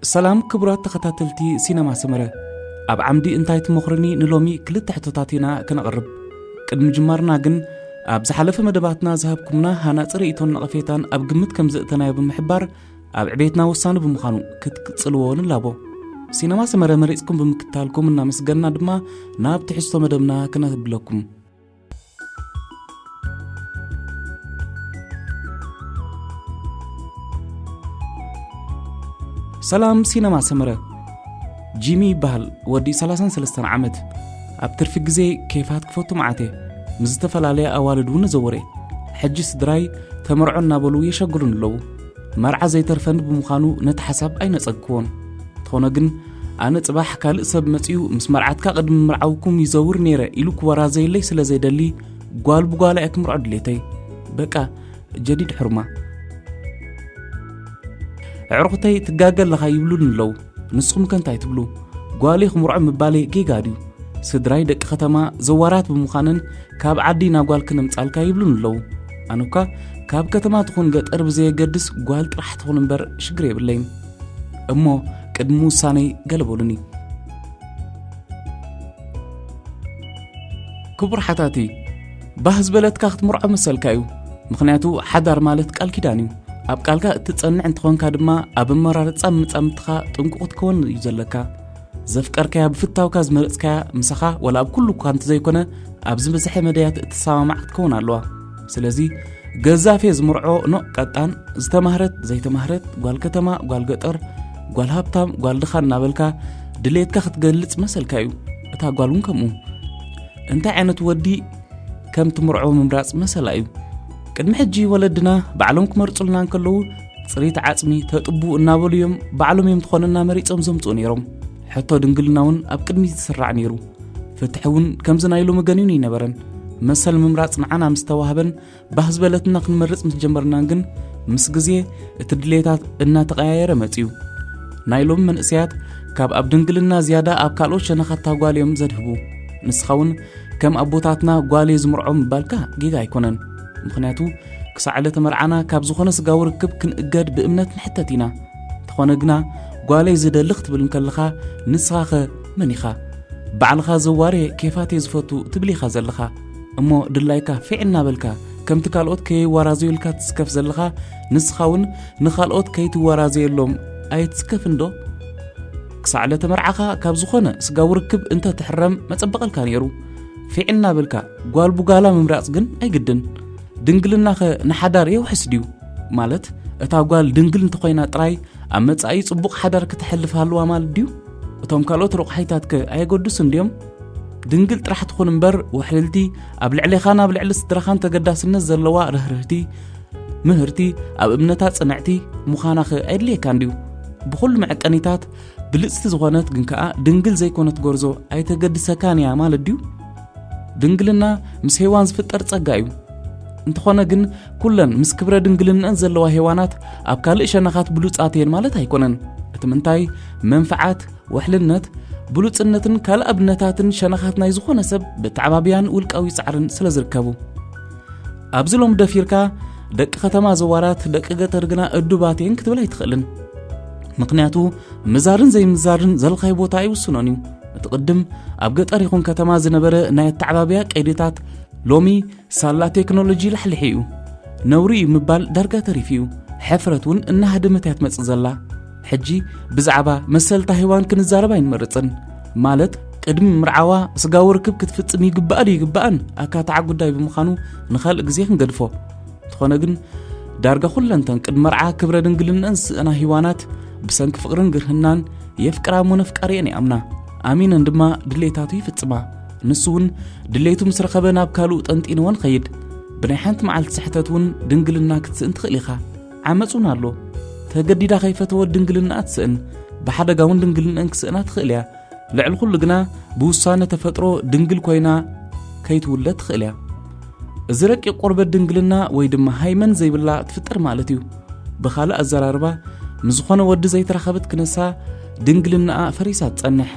ሰላም ክቡራት ተኸታተልቲ ሲነማ ሰመረ፣ ኣብ ዓምዲ እንታይ ትመኽርኒ ንሎሚ ክልተ ሕቶታት ኢና ክነቕርብ። ቅድሚ ምጅማርና ግን፣ ኣብ ዝሓለፈ መደባትና ዝሃብኩምና ሃናጺ ርእይቶን ነቐፌታን ኣብ ግምት ከም ዘእተናዮ ብምሕባር፣ ኣብ ዕቤትና ወሳኒ ብምዃኑ ክትቅጽልዎ ንላቦ። ሲነማ ሰመረ መሪጽኩም ብምክታልኩም እናመስገንና ድማ፣ ናብ ትሕዝቶ መደብና ክነብለኩም። ሰላም ሲነማ ሰመረ። ጂሚ ይበሃል፣ ወዲ ሰላሳን ሰለስተን ዓመት። ኣብ ትርፊ ግዜ ኬፋት ክፈቱ መዓት እየ። ምስ ዝተፈላለያ ኣዋልድ እውን እዘውር እየ። ሕጂ ስድራይ ተመርዖ እናበሉ የሸግሩን ኣለዉ። መርዓ ዘይተርፈኒ ብምዃኑ ነቲ ሓሳብ ኣይነጸግክዎን። እንተኾነ ግን፣ ኣነ ጽባሕ ካልእ ሰብ መጺኡ ምስ መርዓትካ ቅድሚ ምርዓውኩም ይዘውር ነይረ ኢሉ ክወራዘየለይ ስለ ዘይደሊ፣ ጓል ብጓላ እየ ክምርዖ ድሌተይ። በቃ፣ ጀዲድ ሕሩማ። ኣዕሩኽተይ ትጋገ ኣለኻ ይብሉኒ ኣለዉ። ንስኹም ከ እንታይ ትብሉ? ጓለይ ክምርዖ ምባለይ ጌጋ ድዩ? ስድራይ ደቂ ከተማ ዘዋራት ብምዃነን ካብ ዓዲ ኢና ጓል ክነምጻልካ ይብሉኒ ኣለዉ። ኣነ እኳ ካብ ከተማ ትኹን ገጠር ብዘየገድስ ጓል ጥራሕ ትኹን እምበር ሽግር የብለይን። እሞ ቅድሚ ውሳነይ ገለ በሉኒ። ክቡር ሓታቲ፣ ባህ ዝበለትካ ክትምርዖ መሰልካ እዩ። ምኽንያቱ ሓዳር ማለት ቃል ኪዳን እዩ። ኣብ ቃልካ እትጸንዕ እንተኾንካ ድማ ኣብ ኣመራርጻ ምጻምትኻ ጥንቁቕ ክትከውን እዩ ዘለካ። ዘፍቀርካያ ብፍታውካ ዝመረጽካያ ምሳኻ ወላ ኣብ ኩሉ እኳ እንተዘይኮነ ኣብ ዝበዝሐ መዳያት እትሰማማዕ ክትከውን ኣለዋ። ስለዚ ገዛፌ ዝምርዖ ኖእ ቀጣን፣ ዝተማህረት ዘይተማህረት፣ ጓል ከተማ ጓል ገጠር፣ ጓል ሃብታም ጓል ድኻ እናበልካ ድሌትካ ክትገልጽ መሰልካ እዩ። እታ ጓል እውን ከምኡ። እንታይ ዓይነት ወዲ ከም ትምርዖ ምምራጽ መሰላ እዩ። ቅድሚ ሕጂ ወለድና ባዕሎም ክመርጹልና እንከለዉ ጽሪት ዓጽሚ ተጥቡ እናበሉ እዮም ባዕሎም እዮም ዝኾነና መሪጾም ዘምጽኡ ነይሮም። ሕቶ ድንግልና እውን ኣብ ቅድሚት ዝስራዕ ነይሩ። ፍትሒ እውን ከምዚ ናይ ሎሚ ገኒኑ ኣይነበረን። መሰል ምምራጽ ንዓና ምስ ተዋህበን ባህ ዝበለትና ክንመርጽ ምስ ጀመርናን ግን ምስ ግዜ እቲ ድሌታት እናተቐያየረ መጺኡ። ናይ ሎሚ መንእሰያት ካብ ኣብ ድንግልና ዝያዳ ኣብ ካልኦት ሸነኻት ታጓል እዮም ዘድህቡ። ንስኻ እውን ከም ኣቦታትና ጓል እየ ዝምርዖ ምባልካ ጌጋ ኣይኮነን። ምኽንያቱ ክሳዕ ዕለተ መርዓና ካብ ዝኾነ ስጋዊ ርክብ ክንእገድ ብእምነት ንሕተት ኢና። እንተኾነ ግና ጓለይ ዝደሊ ክትብል እንከለኻ ንስኻኸ መን ኢኻ? ባዕልኻ ዘዋርየ ኬፋት እየ ዝፈቱ ትብል ኢኻ ዘለኻ። እሞ ድላይካ ፊዕ እናበልካ ከምቲ ካልኦት ከየዋራዘዩልካ ትስከፍ ዘለኻ ንስኻ እውን ንኻልኦት ከይትወራዘየሎም ኣይትስከፍን ዶ? ክሳዕ ዕለተ መርዓኻ ካብ ዝኾነ ስጋዊ ርክብ እንተ ትሕረም መጸበቐልካ ነይሩ። ፊዕ እናበልካ ጓል ብጓላ ምምራጽ ግን ኣይግድን። ድንግልናኸ ንሓዳር የውሕስ ድዩ? ማለት እታ ጓል ድንግል እንተኾይና ጥራይ ኣብ መጻኢ ጽቡቕ ሓዳር ክተሕልፍ ኣለዋ ማለት ድዩ? እቶም ካልኦት ረቑሓይታትከ ኣየገድሱን ድዮም? ድንግል ጥራሕ ትኹን እምበር ውሕልልቲ፣ ኣብ ልዕሌኻን ኣብ ልዕሊ ስድራኻን ተገዳስነት ዘለዋ ርህርህቲ፣ ምህርቲ፣ ኣብ እምነታ ጽንዕቲ ምዃናኸ ኣየድልየካን ድዩ? ብኹሉ መዐቀኒታት ብልጽቲ ዝኾነት ግን ከኣ ድንግል ዘይኮነት ጎርዞ ኣይተገድሰካን እያ ማለት ድዩ? ድንግልና ምስ ሄዋን ዝፍጠር ጸጋ እዩ። እንተኾነ ግን ኩለን ምስ ክብረ ድንግልነን ዘለዋ ሄዋናት ኣብ ካልእ ሸነኻት ብሉጻት እየን ማለት ኣይኮነን። እቲ ምንታይ መንፍዓት፣ ውሕልነት፣ ብሉጽነትን ካልእ ኣብነታትን ሸነኻት ናይ ዝኾነ ሰብ ብተዓባብያን ውልቃዊ ጻዕርን ስለ ዝርከቡ። ኣብዚ ሎም ደፊርካ ደቂ ከተማ ዘዋራት፣ ደቂ ገጠር ግና እዱባት እየን ክትብል ኣይትኽእልን። ምኽንያቱ ምዛርን ዘይምዛርን ዘለኻዮ ቦታ ኣይውስኖን እዩ። እቲ ቅድም ኣብ ገጠር ይኹን ከተማ ዝነበረ ናይ ኣተዓባብያ ቀይድታት ሎሚ ሳላ ቴክኖሎጂ ላሕሊሒ እዩ። ነውሪ እዩ ምባል ዳርጋ ተሪፉ እዩ። ሕፍረት እውን እናሃደመት እያ ትመጽእ ዘላ። ሕጂ ብዛዕባ መሰልታ ሄዋን ክንዛረብ ኣይንመርጽን። ማለት ቅድሚ ምርዓዋ ስጋዊ ርክብ ክትፍጽም ይግባእ ድዩ ይግባእን ኣካታዓ ጉዳይ ብምዃኑ ንኻልእ ግዜ ክንገድፎ። እንተኾነ ግን ዳርጋ ኩለንተን ቅድሚ መርዓ ክብረ ድንግልነን ዝስእና ሂዋናት ብሰንኪ ፍቕርን ግርህናን የፍቅራ እሞ ነፍቃሪኤን ይኣምና። ኣሚነን ድማ ድሌታቱ ይፍጽማ። ንሱ እውን ድሌቱ ምስ ረኸበ ናብ ካልኡ ጠንጢንወን ኸይድ። ብናይ ሓንቲ መዓልቲ ስሕተት እውን ድንግልና ክትስእን ትኽእል ኢኻ። ዓመጽ እውን ኣሎ። ተገዲዳ ከይፈተወት ድንግልናኣ ትስእን። ብሓደጋ እውን ድንግልንአን ክስእና ትኽእል እያ። ልዕሊ ኩሉ ግና ብውሳነ ተፈጥሮ ድንግል ኮይና ከይትውለድ ትኽእል እያ። እዚ ረቂቕ ቆርበት ድንግልና ወይ ድማ ሃይመን ዘይብላ ትፍጠር ማለት እዩ። ብኻልእ ኣዘራርባ፣ ምስ ዝኾነ ወዲ ዘይተራኸበት ክነሳ ድንግልናኣ ፈሪሳ ትጸንሕ።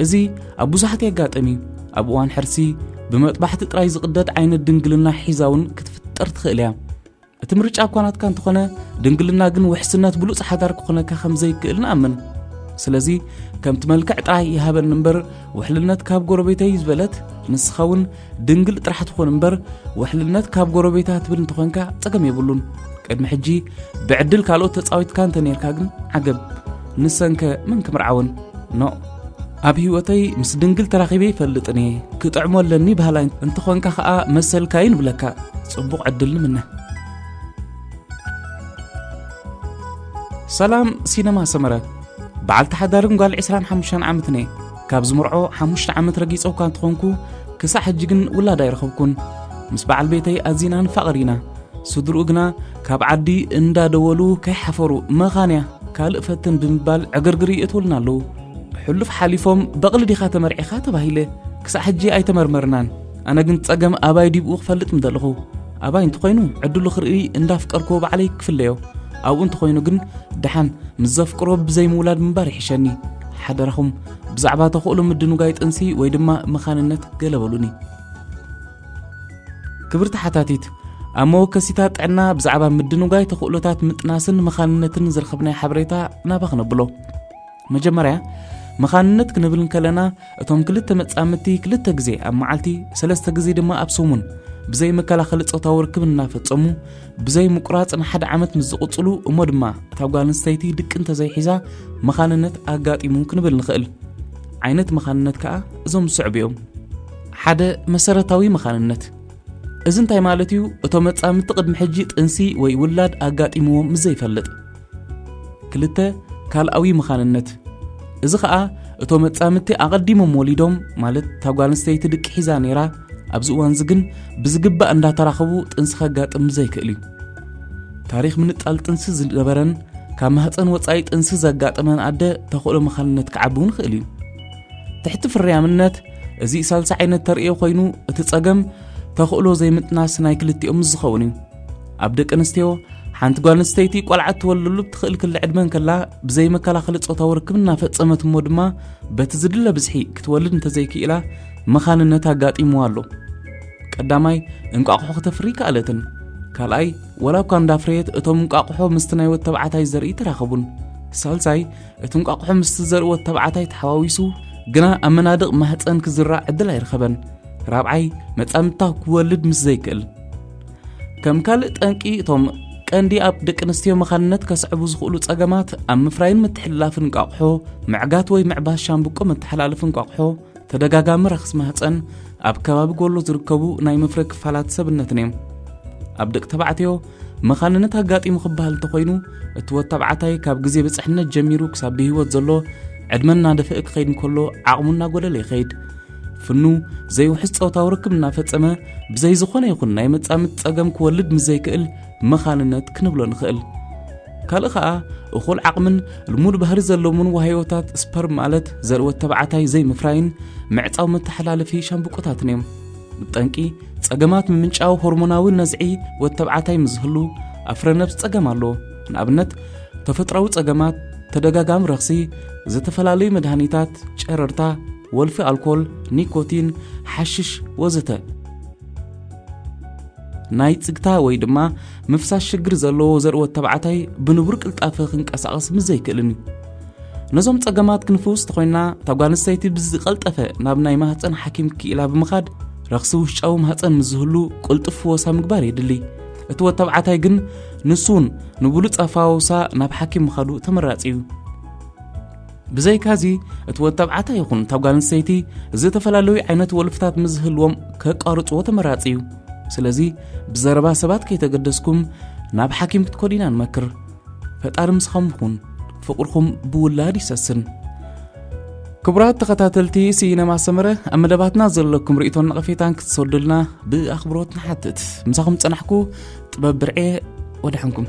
እዚ ኣብ ብዙሓት የጋጥም እዩ። ኣብ እዋን ሕርሲ ብመጥባሕቲ ጥራይ ዝቕደድ ዓይነት ድንግልና ሒዛ እውን ክትፍጠር ትኽእል እያ። እቲ ምርጫ እኳ ናትካ እንተኾነ፣ ድንግልና ግን ውሕስነት ብሉጽ ሓዳር ክኾነካ ከም ዘይክእል ንኣምን። ስለዚ ከምቲ መልክዕ ጥራይ ይሃበኒ እምበር፣ ውሕልነት ካብ ጎረቤተይ ዝበለት፣ ንስኻ እውን ድንግል ጥራሕ ትኾን እምበር፣ ውሕልነት ካብ ጎረቤታ ትብል እንተኾንካ ጸገም የብሉን። ቅድሚ ሕጂ ብዕድል ካልኦት ተጻዊትካ እንተ ነርካ ግን ዓገብ። ንሰንከ መን ክምርዓወን? ኖ። ኣብ ህይወተይ ምስ ድንግል ተራኺበ ይፈልጥን እየ። ክጥዕሞ ኣለኒ በሃላይ እንተኾንካ ኸኣ መሰልካዩ ንብለካ። ጽቡቕ ዕድል ንምነ። ሰላም ሲነማ ሰመረ። በዓልቲ ሓዳርን ጓል ዕስራን ሓሙሽተን ዓመትን እየ። ካብ ዝምርዖ ሓሙሽተ ዓመት ረጊጸ እኳ እንተኾንኩ፣ ክሳዕ ሕጂ ግን ውላድ ኣይረኸብኩን። ምስ በዓል ቤተይ ኣዚና ንፋቐር ኢና። ስድርኡ ግና ካብ ዓዲ እንዳደወሉ ከይሓፈሩ፣ "መኻንያ ካልእ ፈትን" ብምባል ዕግርግር ይእትውልና ኣለዉ። ሕሉፍ ሓሊፎም፣ "በቕሊ ዲኻ ተመርዒኻ?" ተባሂለ። ክሳዕ ሕጂ ኣይተመርመርናን። ኣነ ግን ጸገም ኣባይ ዲብኡ ክፈልጥ ምደለኹ። ኣባይ እንተኾይኑ ዕድሉ ክርኢ እንዳፍቀርክዎ ባዕለይ ክፍለዮ። ኣብኡ እንተኾይኑ ግን ደሓን ምስ ዘፍቅሮ ብዘይ ምውላድ ምንባር ይሕሸኒ። ሓደራኹም ብዛዕባ ተኽእሎ ምድንጓይ ጥንሲ ወይ ድማ መኻንነት ገለ በሉኒ። ክብርቲ ሓታቲት፣ ኣብ መወከሲታት ጥዕና ብዛዕባ ምድንጓይ ተኽእሎታት ምጥናስን መኻንነትን ዝረኸብናዮ ሓበሬታ ናባኺ ነብሎ። መጀመርያ፣ መኻንነት ክንብል እንከለና፣ እቶም ክልተ መጻምድቲ ክልተ ግዜ ኣብ መዓልቲ፣ ሰለስተ ግዜ ድማ ኣብ ሰሙን ብዘይ መከላኸሊ ጾታዊ ርክብ እናፈጸሙ፣ ብዘይ ምቁራጽ ንሓደ ዓመት ምስ ዝቕጽሉ፣ እሞ ድማ እታ ጓል ኣንስተይቲ ድቂ እንተዘይሒዛ፣ መኻንነት ኣጋጢሙ ክንብል ንኽእል። ዓይነት መኻንነት ከኣ እዞም ዝስዕቡ እዮም። ሓደ፣ መሰረታዊ መኻንነት። እዚ እንታይ ማለት እዩ? እቶም መጻምድቲ ቅድሚ ሕጂ ጥንሲ ወይ ውላድ ኣጋጢምዎም ምስ ዘይፈልጥ። ክልተ፣ ካልኣዊ መኻንነት። እዚ ኸኣ እቶም መጻምድቲ ኣቐዲሞም ወሊዶም፣ ማለት እታ ጓል ኣንስተይቲ ድቂ ሒዛ ነይራ፣ ኣብዚ እዋንዚ ግን ብዝግባእ እንዳተራኸቡ ጥንሲ ከጋጥም ዘይክእል እዩ። ታሪኽ ምንጣል ጥንሲ ዝነበረን ካብ ማህፀን ወጻኢ ጥንሲ ዘጋጠመን ኣደ ተኽእሎ መኻንነት ክዓቢ እውን ይኽእል እዩ። ትሕቲ ፍርያምነት፣ እዚ ሳልሳይ ዓይነት ተርእዮ ኮይኑ፣ እቲ ጸገም ተኽእሎ ዘይምጥናስ ናይ ክልቲኦም ምስ ዝኸውን እዩ። ኣብ ደቂ ኣንስትዮ፣ ሓንቲ ጓል ኣንስተይቲ ቆልዓ እትወልደሉ ብትኽእል ክሊ ዕድመ እንከላ፣ ብዘይ መከላኸሊ ጾታዊ ርክብ እናፈጸመት እሞ ድማ በቲ ዝድለ ብዝሒ ክትወልድ እንተዘይክኢላ፣ መኻንነት ኣጋጢምዋ ኣሎ። ቀዳማይ፣ እንቋቑሖ ክተፍሪ ከኣለትን። ካልኣይ፣ ወላ እኳ እንዳፍረየት እቶም እንቋቑሖ ምስቲ ናይ ወድ ተባዕታይ ዘርኢ ተራኸቡን። ሳልሳይ፣ እቲ እንቋቑሖ ምስቲ ዘርኢ ወድ ተባዕታይ ተሓዋዊሱ፣ ግና ኣብ መናድቕ ማህፀን ክዝራእ ዕድል ኣይረኸበን። ራብዓይ፣ መጻምድታ ክወልድ ምስ ዘይክእል። ከም ካልእ ጠንቂ፣ እቶም ቀንዲ ኣብ ደቂ ኣንስትዮ መኻንነት ከስዕቡ ዝኽእሉ ጸገማት ኣብ ምፍራይን ምትሕልላፍን እንቋቑሖ፣ ምዕጋት ወይ ምዕባስ ሻምብቆ መተሓላለፊ እንቋቑሖ፣ ተደጋጋሚ ረኽሲ ማህፀን፣ ኣብ ከባቢ ጎሎ ዝርከቡ ናይ መፍረ ክፋላት ሰብነትን እዮም። ኣብ ደቂ ተባዕትዮ መኻንነት ኣጋጢሙ ክበሃል እንተኾይኑ፣ እቲ ወድ ተባዕታይ ካብ ግዜ ብፅሕነት ጀሚሩ ክሳብ ብህይወት ዘሎ ዕድመ እናደፍአ ክኸይድ እንከሎ ዓቕሙ እናጎደለ ይኸይድ። ፍኑ ዘይውሕስ ጾታዊ ርክብ እናፈጸመ ብዘይ ዝኾነ ይኹን ናይ መጻምት ጸገም ክወልድ ምስ ዘይክእል መኻንነት ክንብሎ ንኽእል። ካልእ ኸኣ እኹል ዓቕምን ልሙድ ባህሪ ዘለዎምን ዋህዮታት ስፐርም ማለት ዘርኢ ወድ ተባዕታይ ዘይምፍራይን ምዕጻው መተሓላለፊ ሻምብቆታትን እዮም። ጠንቂ ጸገማት ምምንጫው ሆርሞናዊ ነዝዒ ወድ ተባዕታይ ምስ ዝህሉ ኣብ ፍረ ነብሲ ጸገም ኣሎ። ንኣብነት ተፈጥራዊ ጸገማት፣ ተደጋጋሚ ረኽሲ፣ ዝተፈላለዩ መድሃኒታት፣ ጨረርታ፣ ወልፊ ኣልኮል፣ ኒኮቲን፣ ሓሽሽ ወዘተ። ናይ ጽግታ ወይ ድማ ምፍሳስ ሽግር ዘለዎ ዘርኢ ወድ ተባዕታይ ብንቡር ቅልጣፈ ክንቀሳቐስ ምስ ዘይክእልን እዩ። ነዞም ጸገማት ክንፍውስ ተኾይንና፣ እታ ጓል ኣንስተይቲ ብዝቐልጠፈ ናብ ናይ ማህፀን ሓኪም ክኢላ ብምኻድ፣ ረኽሲ ውሽጫዊ ማህፀን ምስ ዝህሉ ቅልጡፍ ፍወሳ ምግባር የድሊ። እቲ ወድ ተባዕታይ ግን ንሱ እውን ንብሉጽ ኣፈዋውሳ ናብ ሓኪም ምኻዱ ተመራጺ እዩ። ብዘይካዚ፣ እቲ ወድ ተባዕታይ ይኹን እታ ጓል ኣንስተይቲ ዝተፈላለዩ ዓይነት ወልፍታት ምስ ዝህልዎም ከቋርጽዎ ተመራጺ እዩ። ስለዚ፣ ብዘረባ ሰባት ከይተገደስኩም ናብ ሓኪም ክትከዱ ኢና ንመክር። ፈጣሪ ምሳኹም ይኹን። ፍቕርኹም ብውላድ ይሰስን። ክቡራት ተኸታተልቲ ሲነማ ሰመረ፣ ኣብ መደባትና ዘለኩም ርእይቶን ነቐፌታን ክትሰዱልና ብኣኽብሮት ንሓትት። ምሳኹም ጸናሕኩ ጥበብ ብርዔ፣ ወደሓንኩም።